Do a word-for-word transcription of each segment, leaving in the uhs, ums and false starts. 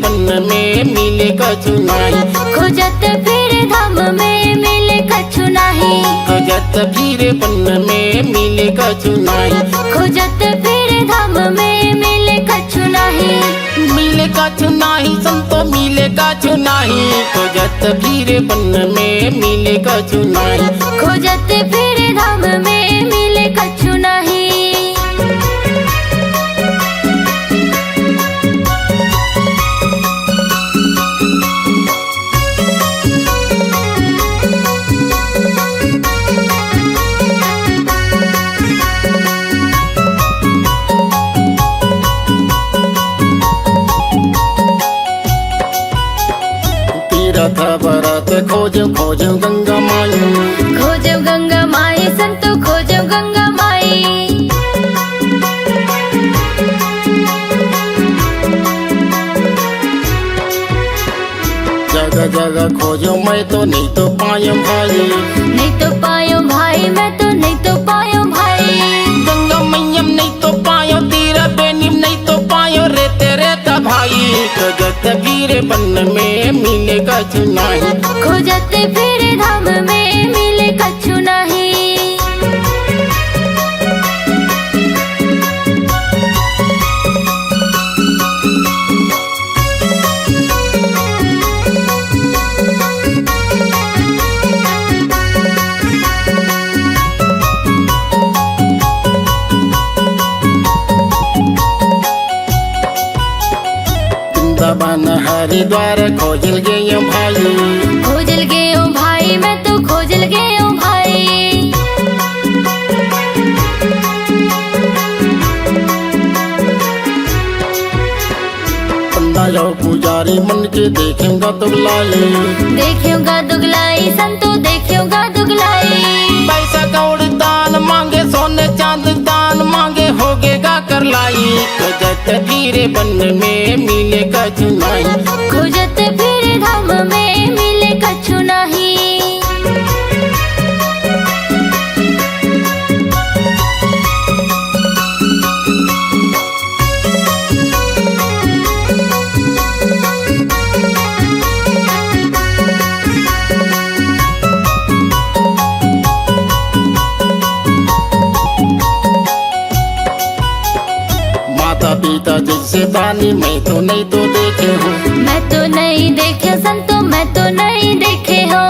पन में मिले कछु नाही। खोजत फिरे धाम में मिले कछु नाही। खोजत फिरे पन में मिले कछु नाही। खोजत फिरे धाम में मिले कछु नाही। मिले कछु नाही संतो, मिले कछु नाही। खोजत फिरे पन में मिले कछु नाही। खोजत फिरे धाम में मिले कछु नाही। तीरथ बरत खोजो, खोजो गंगा माई। खोजो गंगा माई संतो, खोजो गंगा माई। जगह जगह खोजो, मैं तो नहीं तो पायो भाई। नहीं तो पायो भाई, मैं तो नहीं तो पायो भाई। गंगा मैया नहीं तो पायो, तीरा बेनी नहीं तो पायो रे तेरे ता भाई। खोजत फिरे पन में मिले कछु नाही। खोजत फिरे धाम में मिले कछु नाही। वृंदावन हरिद्वार खोजल गयो भाई। खोजल गयो भाई, मैं तो खोजल गयो भाई। पंडा जाओ पुजारी मन के देखेगा दुगलाई। देखेगा दुगलाई संतो, देखेगा दुगलाई। पैसा कौड़ी दान मांगे, सोने चांद दान मांगे, होगेगा कर लाई। खोजत फिरे पन में मिले कछु नाही। खोजत फिरे धाम में मिले कछु नाही। माता पिता जैसे दानी मैं तो नहीं तो देखे हूँ। मैं तो नहीं देखे संतो, मैं तो नहीं देखे हो।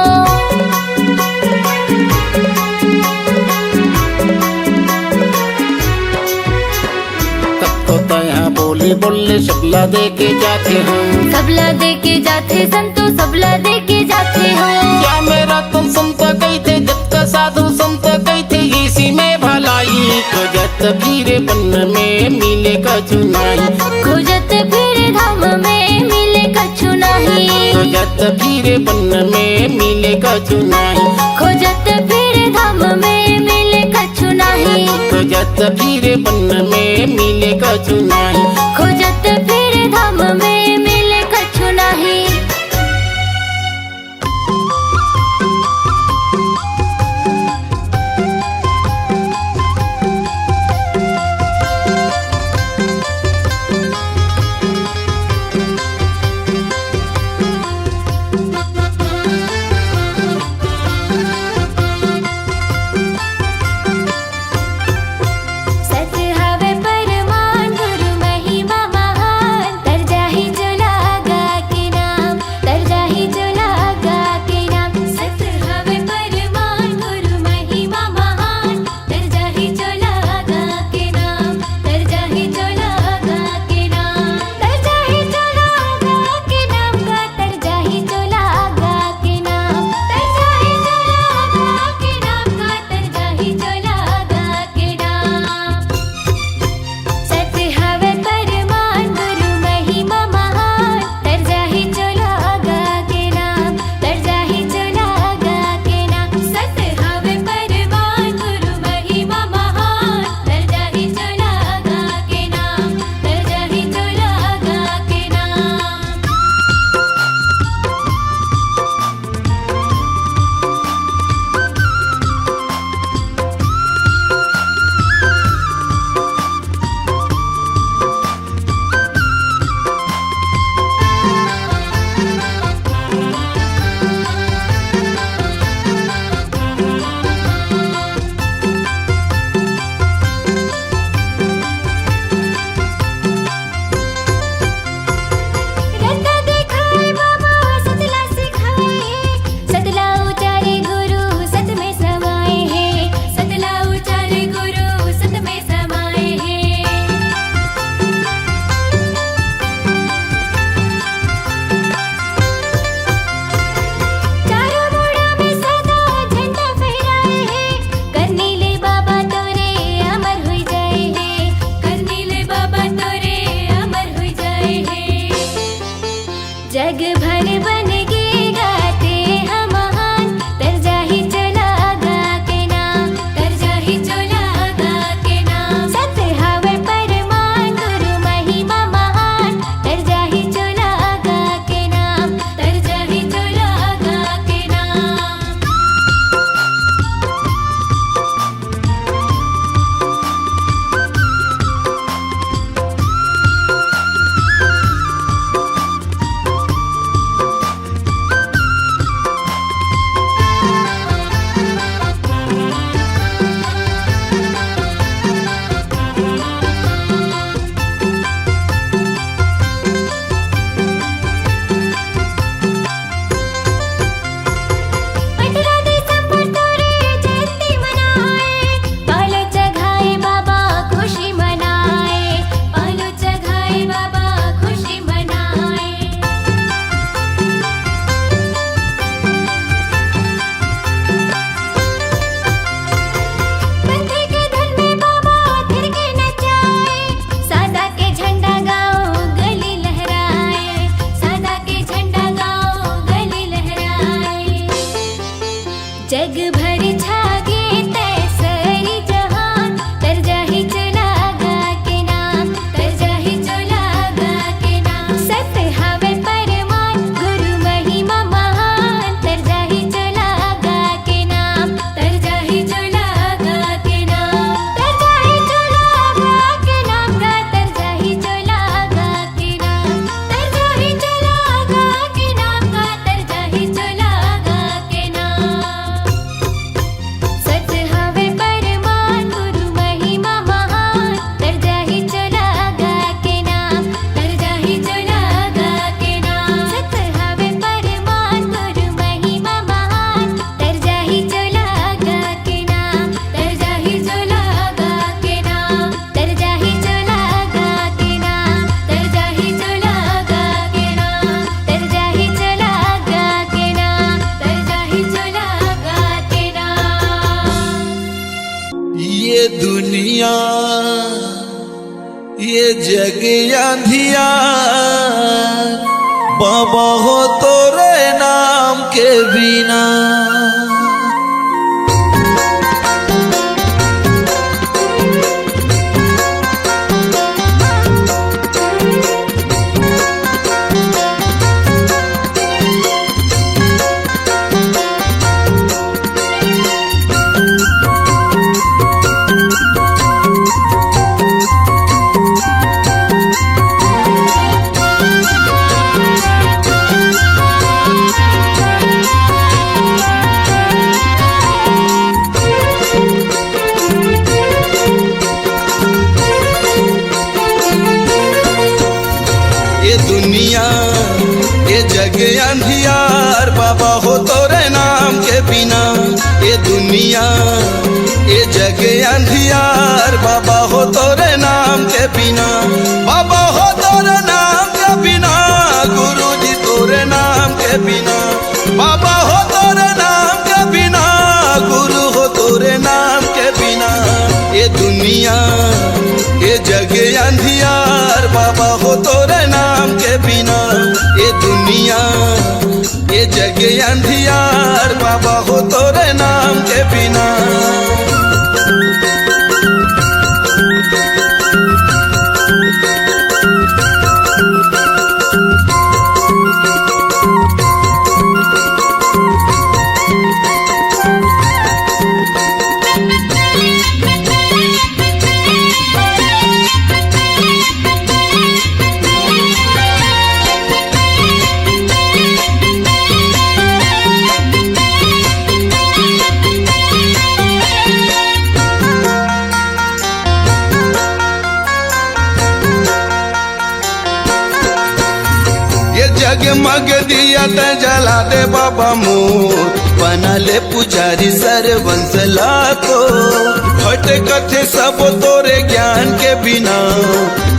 कब तो तैहा बोली बोले सबला दे के जाते हो। सबला दे के जाते संतो, सबला दे के जाते हो। क्या मेरा तुम संत कहते, जब का साधु संत कहते, इसी में भलाई। खोजत फिरे पन में मिले कछु नाही। खोजत फिरे धाम में मिले कछु नाही। खोजत फिरे पन में मिले कछु नाही। खोजत फिरे धाम में मिले कछु नाही। खोजत फिरे पन में मिले कछु नाही। खोजत फिरे धाम में मिले कछु नाही। जग भर छागे तै सरी जहान, तर जाही चोला गा के नाम, तर जाही चोला गा के नाम। सत हवे परमान गुरु महिमा महान, तर जाही चोला गा के नाम, तर जाही चोला गा के नाम, तर जाही चोला गा के नाम गा, तर जाही चोला गा के नाम, तर जाही चोला गा के नाम गा, तर जाही चोला गा के नाम। सत हवे परमान गुरु महिमा महान, तर जाही चोला गा के नाम, तर जाही चोला गा के नाम। सत हवे परमान गुरु महिमा महान, तर जाही चोला गा के नाम, तर जाही चोला गा के नाम। तर जाही चोला गा के नाम, तर जाही चोला गा के नाम, तर जाही चोला गा के नाम, तर जाही चोला गा के नाम। ये दुनिया, ये जग अंधियार, बाबा हो तोरे नाम के बिना। ये दुनिया, ये जग अंधियार, बाबा हो तोरे नाम के बिना। ये दुनिया, ये जग अंधियार, बाबा हो तोरे नाम के बिना। बाबा हो तोरे नाम के बिना, गुरु जी तोरे नाम के बिना। बाबा हो तोरे नाम के बिना, गुरु हो तोरे नाम के बिना। ये दुनिया, ये जग अंधियार, बाबा हो तोरे नाम के बिना। ये दुनिया, ये जग अंधियार, बाबा हो तोरे नाम के बिना। ये जगमग दिया तै जला दे बाबा मोर, बना ले पुजारी सरवंश ला तो। भटकथे सब तोरे ज्ञान के बिना,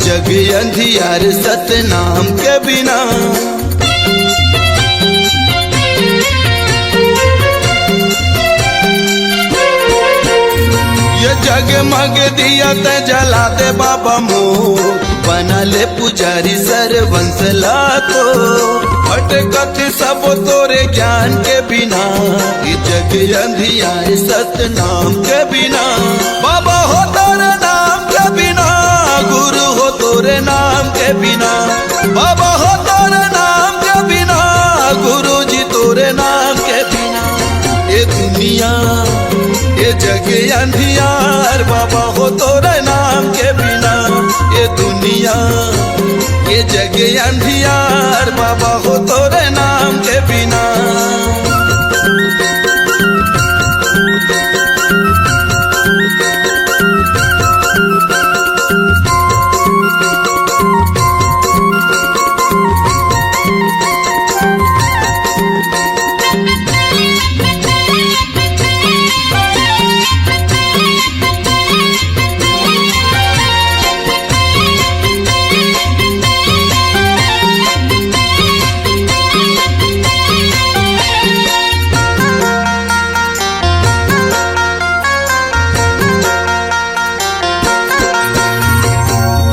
जग अंधियार सतनाम के बिना। ये जगमग दिया तै जला दे बाबा मोर, बना ले पुजारी सरवंश ला तो। भटकथे सब तोरे ज्ञान के बिना, ये जग अंधियार सतनाम के बिना। बाबा हो तोरे नाम के बिना, गुरु हो तोरे नाम के बिना। बाबा हो तोरे नाम के बिना, गुरु जी तोरे नाम के बिना। ये दुनिया, ये जग अंधियार, बाबा हो तोरे नाम के बिना। ये दुनिया, ये जग अंधियार, बाबा हो तोरे नाम के बिना।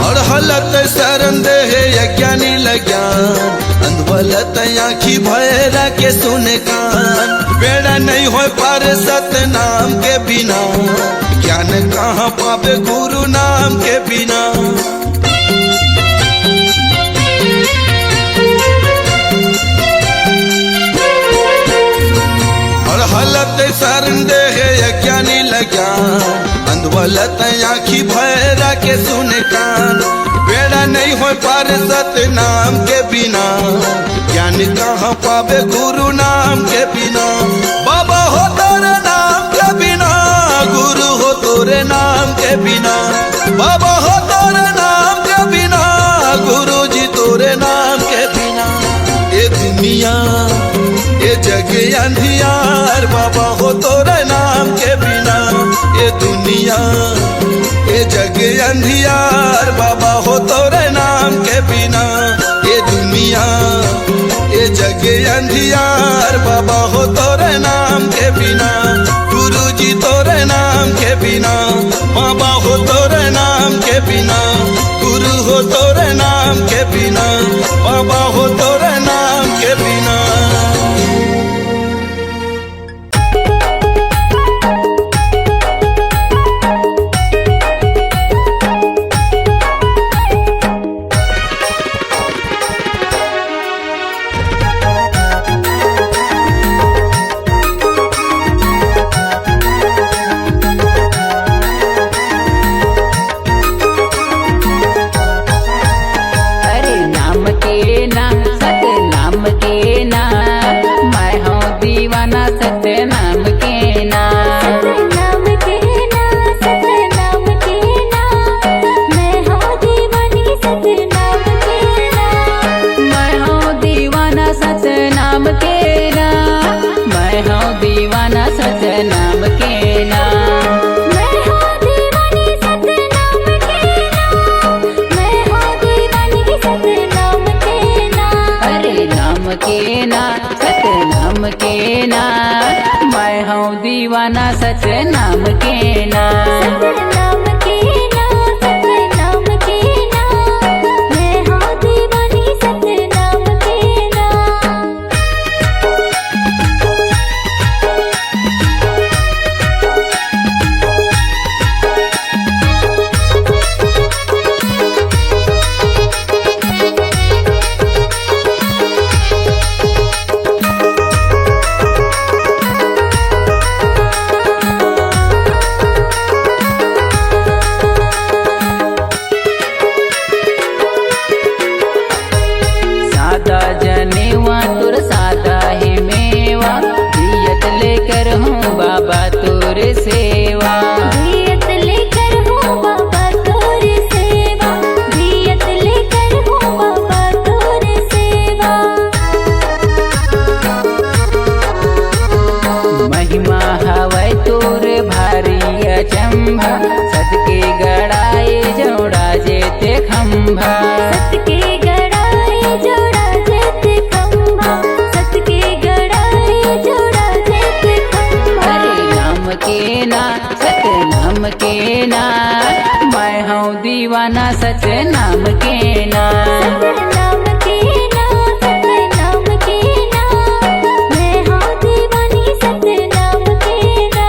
अड़हलत सरन दे हे अज्ञानी ल ज्ञान, अंधवलत आँखी भैरा के सुने कान। बेड़ा नहीं होय पार सतनाम के बिना, ज्ञान कहाँ पाबे गुरु नाम के बिना। और हलत शरण दे हे अज्ञानी ल ज्ञान, अंधवलत आँखी भैरा के सुने कान। बेड़ा नहीं होय पार सतनाम के बिना, ज्ञान कहाँ पाबे गुरु नाम के बिना। बाबा हो तोरे नाम के बिना, गुरु हो तोरे नाम के बिना। बाबा हो तोरे नाम के बिना, गुरु जी तोरे नाम के बिना। ए दुनिया, ए जग अंधियार, बाबा हो तोरे नाम के बिना। ए दुनिया, ए जग अंधियार, बाबा हो तोरे नाम के बिना। ए दुनिया, ए जग अंधियार, बाबा हो तोरे नाम के बिना। गुरु जी तोरे नाम के बिना, बाबा हो तोरे नाम के बिना। गुरु हो तोरे नाम के बिना, बाबा हो तोरे नाम के बिना। अरे नाम के ना, सतनाम के ना, मैं हूँ दीवाना सतनाम के ना। सतनाम के ना, सतनाम के ना, मैं हूँ दीवानी सतनाम के ना। मैं हूँ दीवाना सतनाम के ना, मैं हूँ दीवाना सतनाम के ना। मैं हूँ दीवानी सतनाम के ना, मैं हूँ दीवानी सतनाम के ना। अरे नाम के ना, सतनाम के ना, मैं हूँ दीवाना सतनाम के ना। सतनाम के ना, सतनाम के ना, मैं हूँ दीवानी सतनाम के ना। सादा जनेवा तोर सादा हे मेवा, जियत ले करहूँ बाबा तोर सेवा। जियत ले करहूँ बाबा तोर सेवा, जियत ले करहूँ बाबा तोर सेवा। महिमा हवय तोर भारी अचंभा, सत के गड़ाए जोड़ा जेते खंभा। सत के गड़ाए जोड़ा जेते खंभा, सत के गड़ाए जोड़ा जेते खंभा। अरे नाम के ना, सतनाम के ना, मैं हूँ दीवाना सतनाम के ना। सतनाम के ना, सतनाम के ना, मैं हूँ दीवानी सतनाम के ना।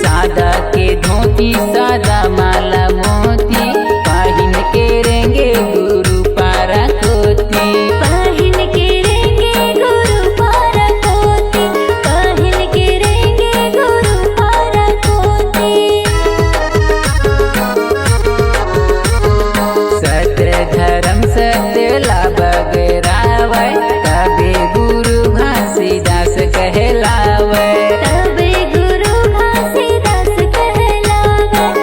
सादा के धोती, सादा माला मोती, पहिन के रेंगे गुरु पारा कोती। पहिन के रेंगे गुरु पारा कोती, पहिन के रेंगे गुरु पारा कोती। सत्य धर्म सत्य ला बगरावय, तबे गुरु घासीदास कहलावय। तबे गुरु घासीदास कहलावय,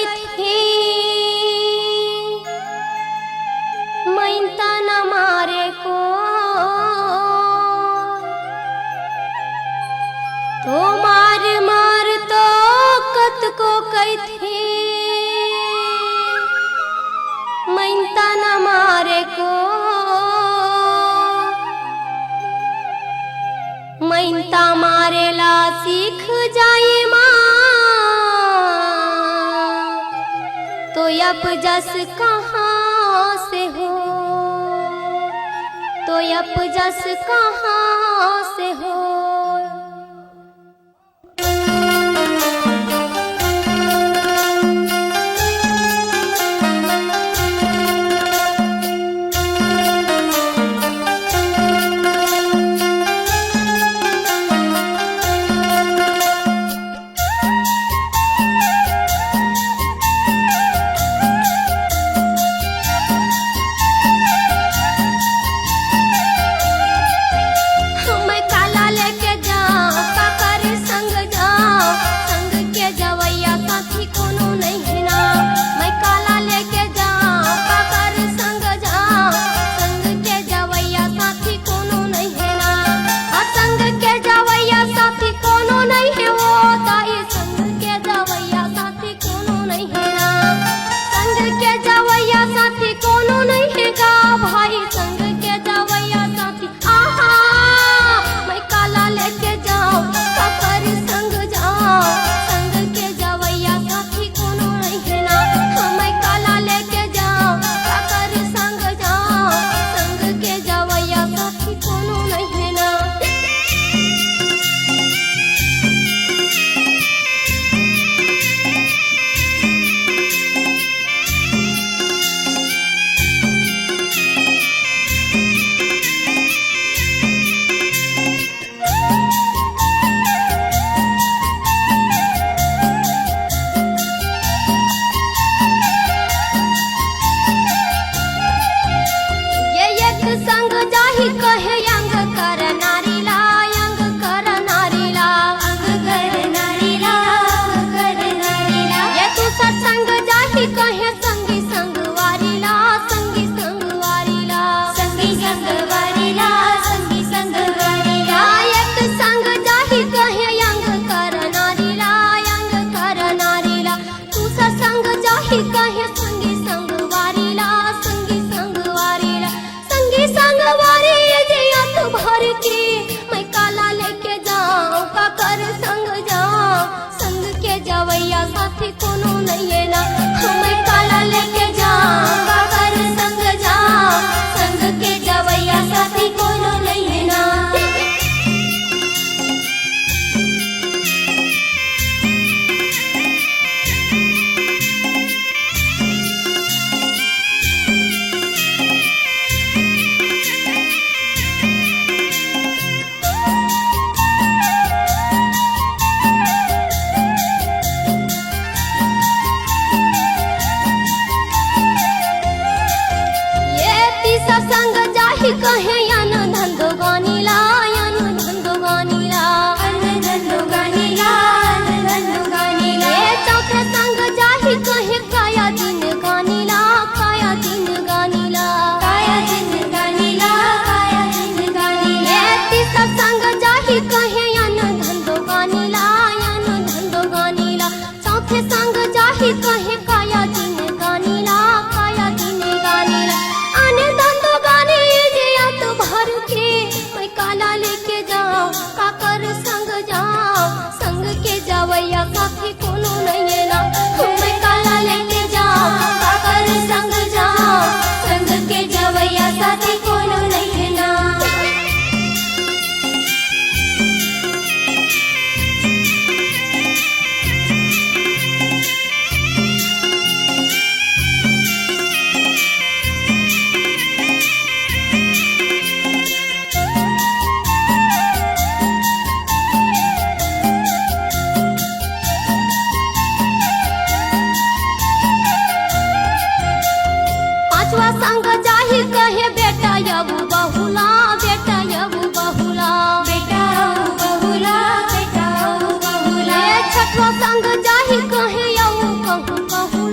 हे, मइनता न मारे को, तो मार मार तो कतको कहिथे, मइनता न मारे को। मइनता मारे ला सीख जाए माँ, तो अप जस कहाँ से हो, तो अप जस कहाँ से हो। मैं काला लेके जाऊं, काकर संग जाऊं, संग के जवैया साथी कोनो नहीं है ना। मैं काला लेके जाऊं, काकर संग जाऊं, संग के जवैया साथी कोनो नहीं है ना। हाँ, संग के जवैया साथी कोनो नहीं है वो दाई, संग के जवैया साथी कोनो नहीं है ना। संग के जवैया साथी कोनो नहीं है गा भाई, संग के जवैया साथी। आहा, मैं काला लेके जाऊं, काकर संग जाऊं, संग के जवैया साथी कोनो नहीं है ना। हाँ, मैं काला लेके जाऊं, काकर संग जाऊं, संग के जवैया साथी कोनो नहीं है ना। ये एक संग जाहि कहे अंग कर नारी ला, अंग कर नारी ला, अंग कर नारी ला, अंग कर नारी ला। ये दूसर संग जाहि कहे संगी संगवारी ला, संगी संगवारी ला, संगी संगवारी ला, संगी संगवारी ला। एक संग जाहि कहे अंग कर नारी ला, अंग कर नारी ला। दूसर संग जाहि कहे संगी संगवारी ला, संगी संगवारी ला। संगी संगवारी जे अत भर के, मैं काला लेके जाऊं, काकर संग जाऊं, संग के जवैया साथी कोनो नहीं है ना। मैं काला लेके जाऊं, काकर संग जाऊं, संग के जवैया साथी कोनो नहीं है ना। ये तीसर संग जाहि कहे अन धंधो गानी ला, अन धंधो गानी ला, अन धंधो गानी ला, अन धंधो गानी ला। ये चौथे संग जाहि कहे काया दिन गानी ला, काया दिन गानी ला, काया दिन गानी ला, काया दिन गानी ला। ये तीसर संग जाहि कहे अन धंधो गानी ला, अन धंधो गानी ला। चौथे संग जाहि कहे काया दिन गानी ला, काया दिन गानी ला। अन धंधो गानी जे अत भर के, मैं काला लेके जाऊं, काकर संग जाऊं, संग के जवैया साथी कोनो नहीं है ना। मैं काला लेके जाऊं, काकर संग जाऊं, संग के जवैया साथी कोनो नहीं है ना। पांचवा संग जाहि कहे बेटा अउ बहुला, बेटा अउ बहुला, बेटा अउ बहुला, बेटा अउ बहुला। ये छठवा संग जाहि कहे अउ कहूं कहूं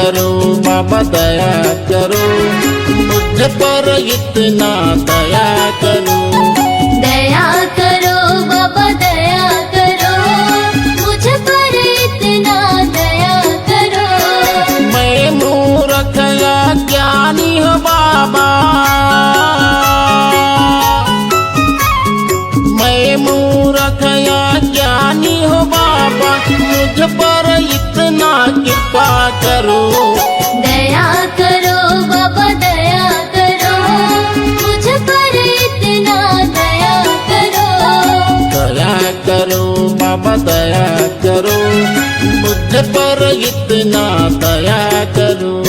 करो बाबा, दया करो, मुझ पर इतना दया करो। दया करो बाबा, दया करो, मुझ पर इतना दया करो। मैं मूर्ख अज्ञानी हूँ बाबा, मैं मूर्ख अज्ञानी हूँ बाबा, मुझ पर इतना कृपा करो। दया करो बाबा, दया करो, मुझ पर इतना दया करो। दया करो बाबा, दया करो, मुझ पर इतना दया करो।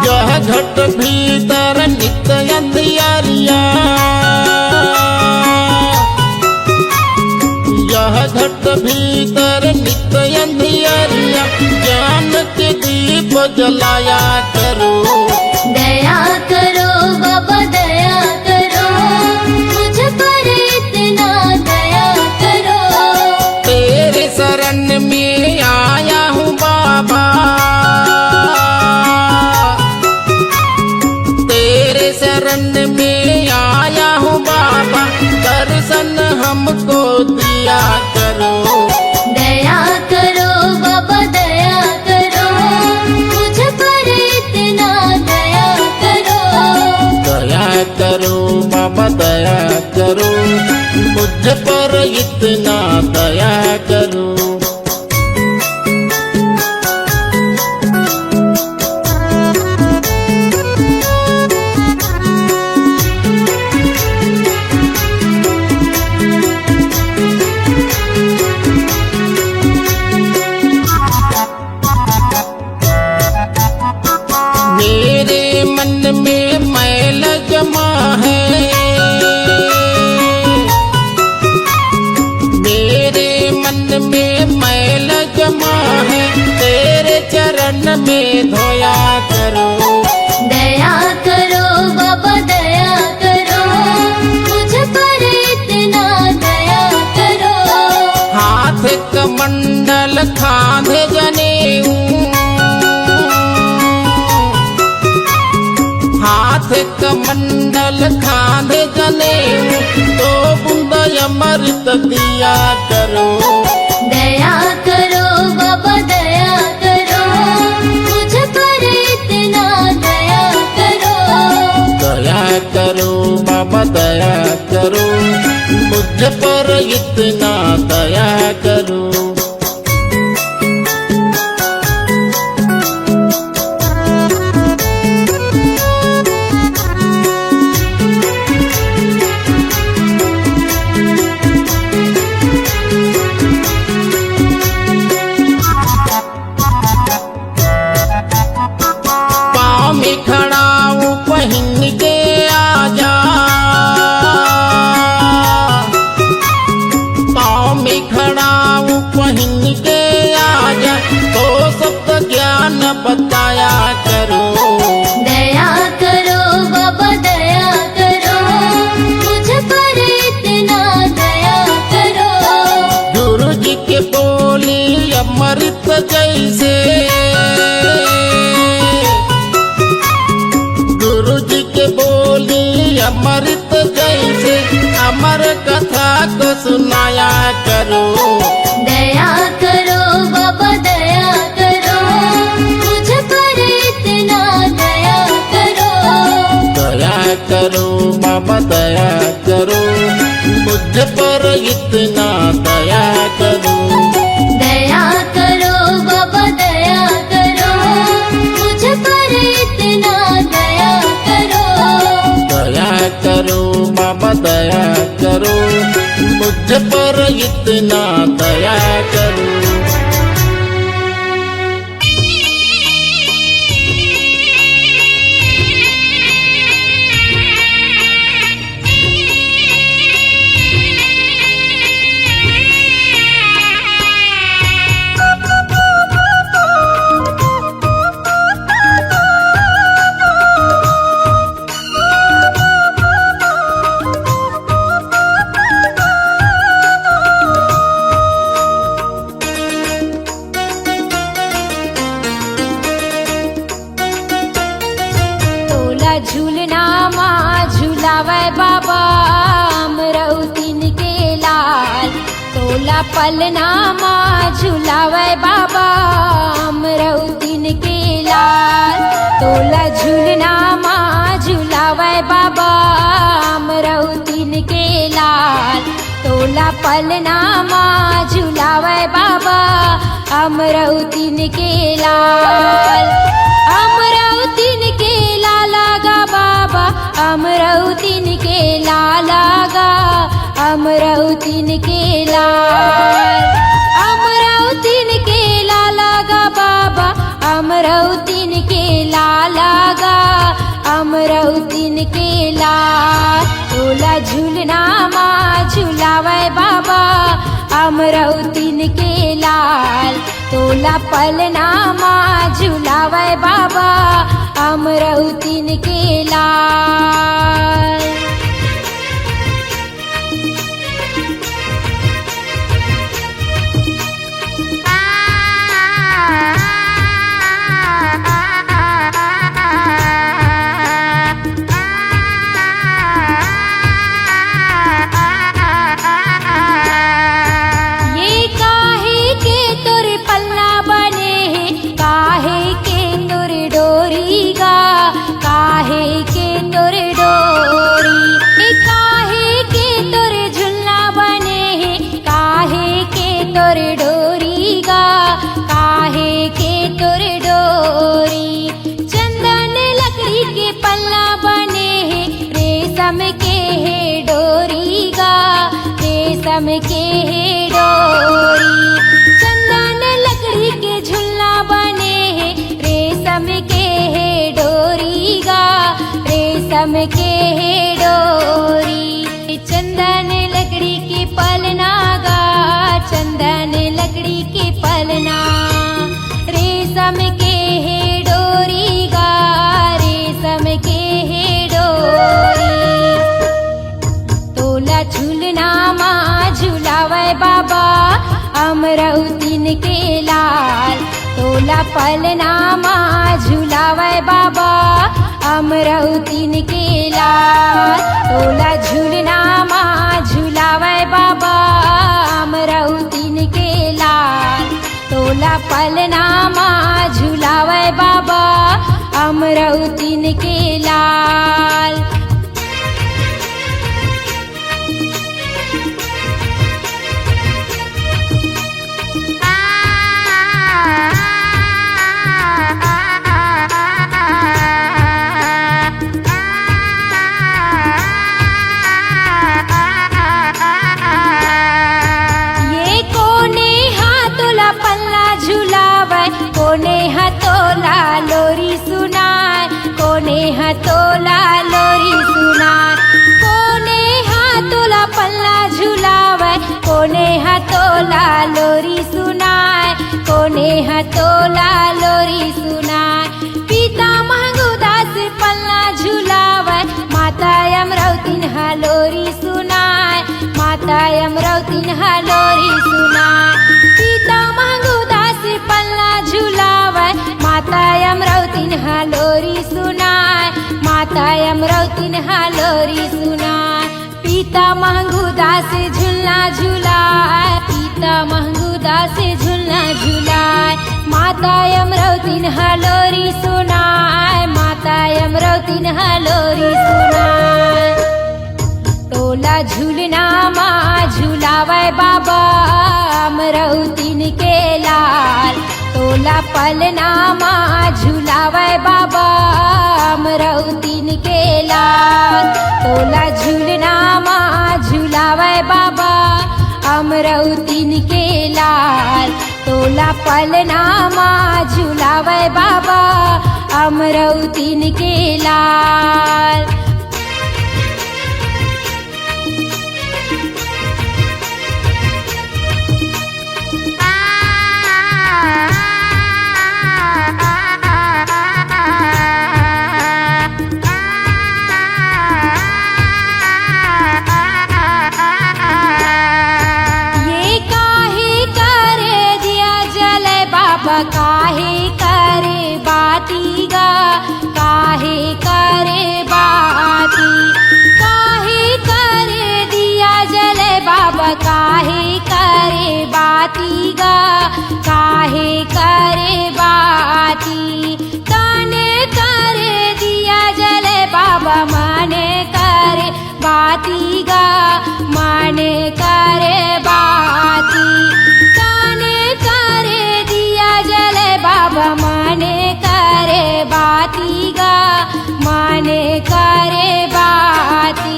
यह घट भीतर नित्य अंधियारिया, यह घट भीतर नित्य अंधियारिया, ज्ञान के दीप जलाया करो। दया करो बाबा, दया करो, मुझ पर इतना दया करो। तेरे शरण में आया हूँ बाबा, तेरे शरण में आया हूँ बाबा, दर्शन हमको दिया करो। दया करो बाबा, दया करो, मुझ पर इतना दया करो। दया करो बाबा, दया करो, मुझ पर इतना दया करो। मेरे मन में मैल जमा है, मेरे मन में मैल जमा है, तेरे चरण में धोया करो। दया करो बाबा, दया करो, मुझ पर इतना दया करो। हाथ कमंडल खांधे जनेऊ, हाथ कमंडल खांधे जनेऊ, दो बूंद अमृत दिया करो। दया करो बाबा, दया करो, मुझ पर इतना दया करो। दया करो बाबा, दया करो, मुझ पर इतना दया करो। पाँव में खड़ा हूँ पहन के आजा, पाँव में खड़ा हूँ पहन के आजा, तो सत्य ज्ञान बताया करो। दया करो बाबा, दया करो, मुझ पर इतना दया करो। गुरु जी के बोली अमृत जैसे, गुरु जी के बोली अमृत जैसे, अमर कथा को सुनाया करो। दया करो बाबा, दया करो, मुझ पर इतना दया करो। दया करो बाबा, दया करो, मुझ पर इतना दया करो। दया करो बाबा, दया करो, मुझ पर इतना दया करो। दया करो बाबा, दया करो, मुझ पर इतना दया करो। पलना मा झुलावय बाबा अमरौतिन के लाल, तोला झुलना मा झुलावय बाबा अमरौतिन के लाल, तोला पलना मा झुलावय बाबा अमरौतिन के लाल। अमरौतिन के लाला गा बाबा, अमरौतिन के लाला गा, अमरौतिन के लाल। अमरौतिन के लाला गा बाबा, अमरौतिन के लाला गा, अमरौतिन के लाल। तोला झुलना मा झुलावय बाबा अमरौतिन के लाल, तोला पलना मा झुलावय बाबा अमरौतिन के लाल। ये काहे के तोर पलना बने हे, काहे के तोर डोरी गा, काहे के तोर डोरी, ये काहे के तोर झुलना बने हे, काहे के तोर डोरी गा, काहे के तोर डोरी। चंदन लकड़ी के पलना बने हे, रेशम के हे डोरी गा, रेशम के हे डोरी। चंदन लकड़ी के झुलना बने हे, रेशम के हे डोरी गा, रेशम के हे डोरी। चंदन लकड़ी के पलना गा, चंदन लकड़ी के पलना, रेशम के हे डोरी गा, रेशम के हे डोरी। तोला झुलना मा झुलावय बाबा अमरौतिन के लाल, तोला पलना मा झुलावय बाबा अमरौतिन के लाल, तोला झुलना मा झुलावय बाबा अमरौतिन के लाल, तोला पलना मा झुलावय बाबा अमरौतिन के लाल। ये कोने हा तोला पलना झुलावय, कोने हा तोला लोरी सुनाय, कोने हा तोला लोरी सुनाय, कोने हा तोला पलना झुलावय, कोने हा तोला लोरी सुनाय, कोने हा तोला लोरी सुनाय। पिता महंगू दास पलना झुलावय, माता अमरौतिन हा लोरी सुनाय, माता अमरौतिन हा लोरी सुनाय। पिता महंगू दास पलना झुलावय, माता अमरौतिन हा लोरी सुनाय, माता अमरौतिन हा लोरी सुनाय। पिता महंगू दास झुलना झुलाय, पिता महंगू दास झुलना झुलाय, माता अमरौतिन हा लोरी सुनाय, माता अमरौतिन हा लोरी सुनाय। तोला झुलना मा झुलावय बाबा अमरौतिन के लाल, तोला पलना मा झुलावय बाबा अमरौतिन के लाल, तोला झुलना मा झुलावय बाबा अमरौतिन के लाल, तोला पलना मा झुलावय बाबा अमरौतिन के लाल। ये काहे करे दिया जलय बाबा, काहे करे बाती गा, काहे करे बाती, काहे करे दिया जलय बाबा, काहे करे बाती गा, काहे करे बाती, तने करे दिया जले बाबा, मने करे बाती गा, मने करे बाती, तने करे दिया जले बाबा, मने करे बाती गा, मने करे बाती।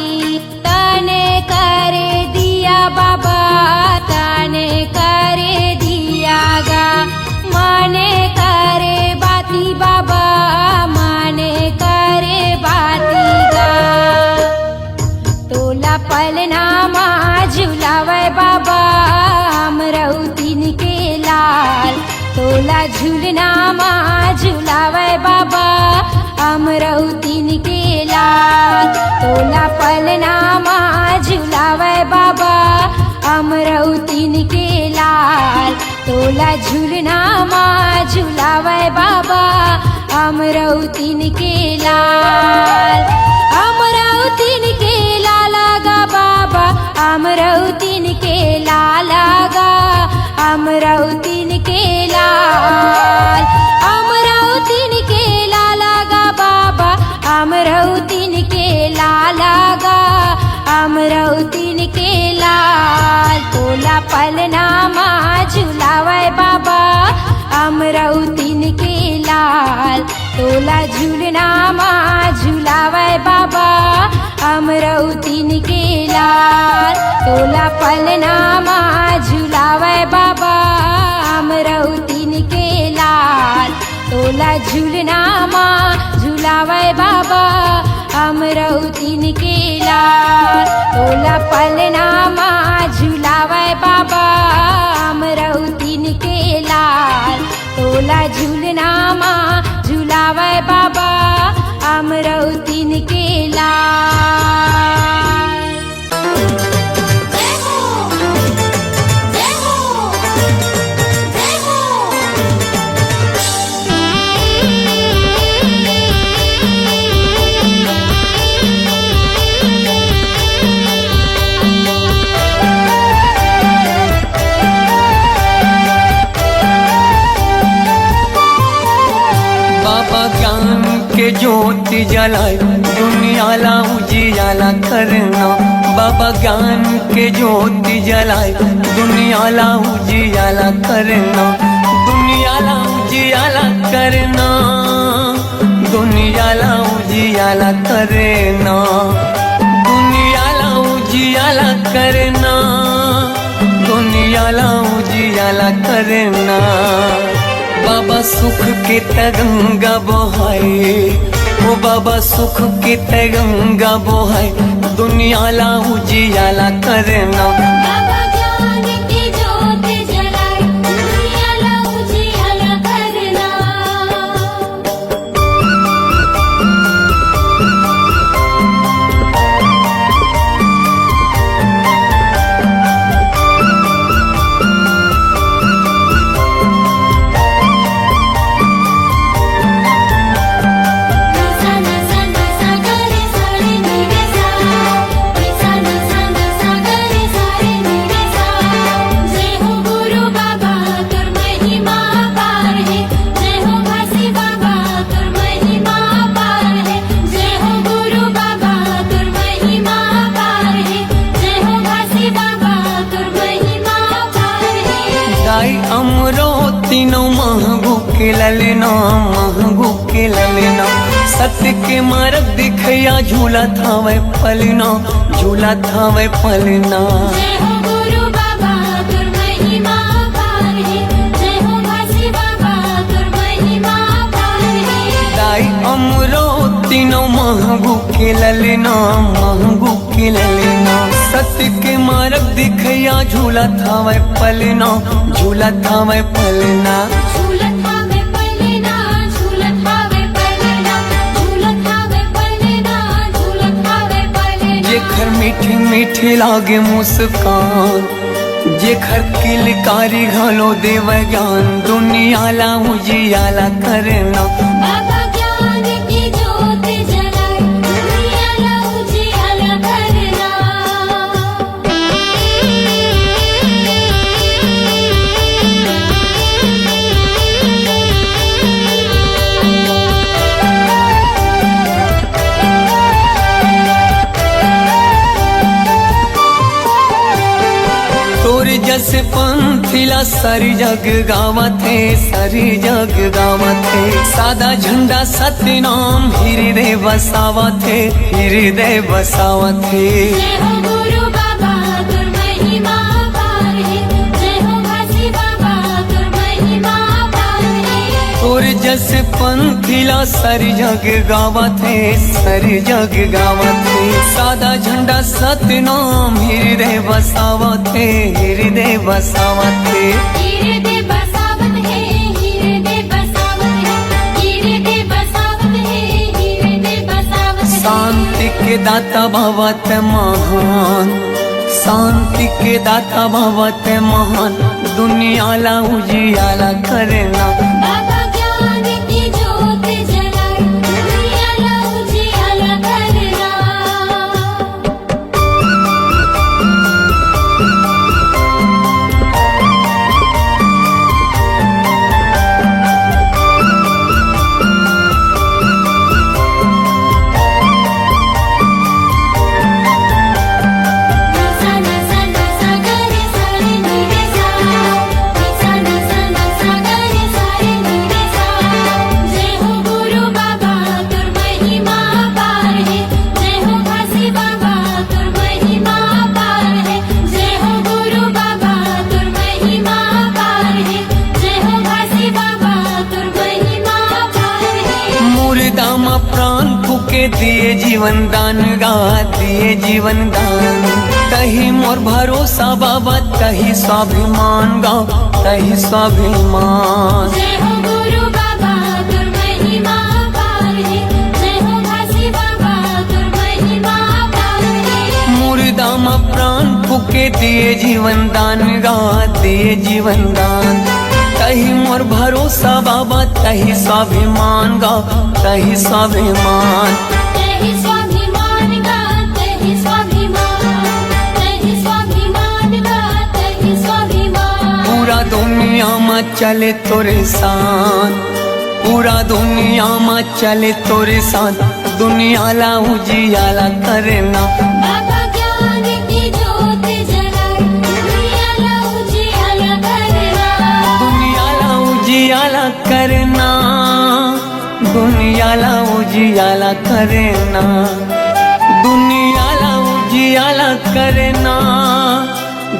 तने करे दिया बाबा, तने करे दिया गा, मने करे बाती बाबा, मने करे बाती गा। तोला पलना मा झुलावे बाबा, अमरौतिन के लाल। तोला झुलना मा झुलावे बाबा, अमरौतिन के लाल। तोला पलना मा झुलावे बाबा, अमरौतिन के लाल। तोला झुलना मा झुलावे बाबा, अमरौतिन के लाल। अमरौतिन के लाल गा बाबा, अमरौतिन के लाल गा, अमरौतिन के लाल। अमरौतिन के लाल गा बाबा, अमरौतिन के लाल गा, अमरौतिन के लाल। तोला पलना मा झुलावे बाबा, अमरौतिन के लाल। तोला झुलना मा झुलावे बाबा, अमरौतिन के लाल। तोला पलना मा झुलावे बाबा, अमरौतिन के लाल। तोला झुलना मा झुलावे बाबा, अमरौतिन के लाल। तोला पलना मा झुलावे बाबा, अमरौतिन के लाल। तोला झुलना मा झुलावे बाबा, अमरौतिन के लाल। बाबा ज्ञान के ज्योति जलाए, दुनिया ला उजियाला करना। बाबा ज्ञान के ज्योति जलाए, दुनिया ला उजियाला करना। दुनिया ला उजियाला करना, दुनिया ला उजियाला करना। दुनिया ला उजियाला करना, दुनिया ला उजियाला करना। बाबा सुख के त गंगा बोहाए, ओ बाबा सुख के त गंगा बोहाए, दुनिया ला उजियाला करना। बाबा ज्ञान के ज्योत जलाए, दुनिया ला उजियाला करना। जय हो गुरु बाबा, तोर महिमा अपार हे। जय हो घासी बाबा, तोर महिमा अपार हे। जय हो गुरु बाबा, तोर महिमा अपार हे। जय हो घासी बाबा, तोर महिमा अपार हे। दाई अमरौतिन महगू के ललना, महगू के ललना। सत्य के मारग दिखैया, झूलत हवय पलना, झूलत हवय पलना। जय हो गुरु बाबा, तोर महिमा अपार हे। जय हो घासी बाबा, तोर महिमा अपार हे। दाई अमरौतिन महगू के ललना, महगू के ललना। सत्य के मारग दिखैया, झूलत हवय पलना, झूलत हवय पलना। झूलत हवय पलना, झूलत हवय पलना, झूलत हवय पलना, झूलत हवय पलना। जेखर मीठी मीठी लागे मुस्कान, जेखर किलकारी घलो देवय ज्ञान, दुनिया ला उजियाला करना। बाबा ज्ञान की ज्योत जलाए, दुनिया ला उजियाला करना। जस पंथी ला सरी जग गावत हे, सरी जग गावत हे। सादा झंडा सतनाम हिरदे बसावत हे, हिरदे बसावत हे। जय हो गुरु बाबा, तोर महिमा अपार हे। जय हो घासी बाबा, तोर महिमा अपार हे। तोर जस पंथी ला सरी जग गावत हे, सरी जग गावत हे। सादा झंडा सतनाम हिरदे बसावत हे, हिरदे बसावत हे। हिरदे बसावत हे, हिरदे बसावत हे, हिरदे बसावत हे, हिरदे बसावत हे। शांति के दाता भवत महान, शांति के दाता भवत महान, दुनिया ला उजियाला करना। बाबा ज्ञान की जोत जला, दुनिया ला उजियाला करना। जय हो गुरु बाबा, तोर महिमा अपार हे। जय हो घासी बाबा, तोर महिमा अपार हे। जय हो गुरु बाबा, तोर महिमा अपार हे। जय हो घासी बाबा, तोर महिमा अपार हे। मुर्दा म प्राण फूके दिए जीवन दान गा, दिए जीवन दान। तही मोर भरोसा बाबा, तही स्वाभिमान गा, तही स्वाभिमान। जय हो गुरु बाबा, तोर महिमा अपार हे। जय हो घासी बाबा, तोर महिमा अपार हे। मुर्दा म प्राण फूके दिए जीवन दान गा, दिए जीवन दान। तही मोर भरोसा बाबा, तही स्वाभिमान गा, तही स्वाभिमान। तही स्वाभिमान गा, तही स्वाभिमान, तही स्वाभिमान गा, तही स्वाभिमान। पूरा दुनिया म चले तोरे शान, पूरा दुनिया म चले तोरे शान, दुनिया ला उजियाला करना। बाबा ज्ञान की जोत जला, दुनिया ला उजियाला करना। दुनिया ला उजियाला करना, दुनिया ला उजियाला करना, दुनिया ला उजियाला करना,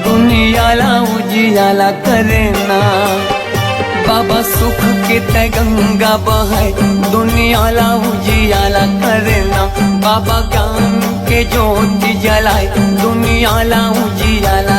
दुनिया ला उजियाला करना। बाबा सुख के तय गंगा बहाए, दुनिया ला उजियाला करना। बाबा ज्ञान के ज्योति जलाए, दुनिया ला उजियाला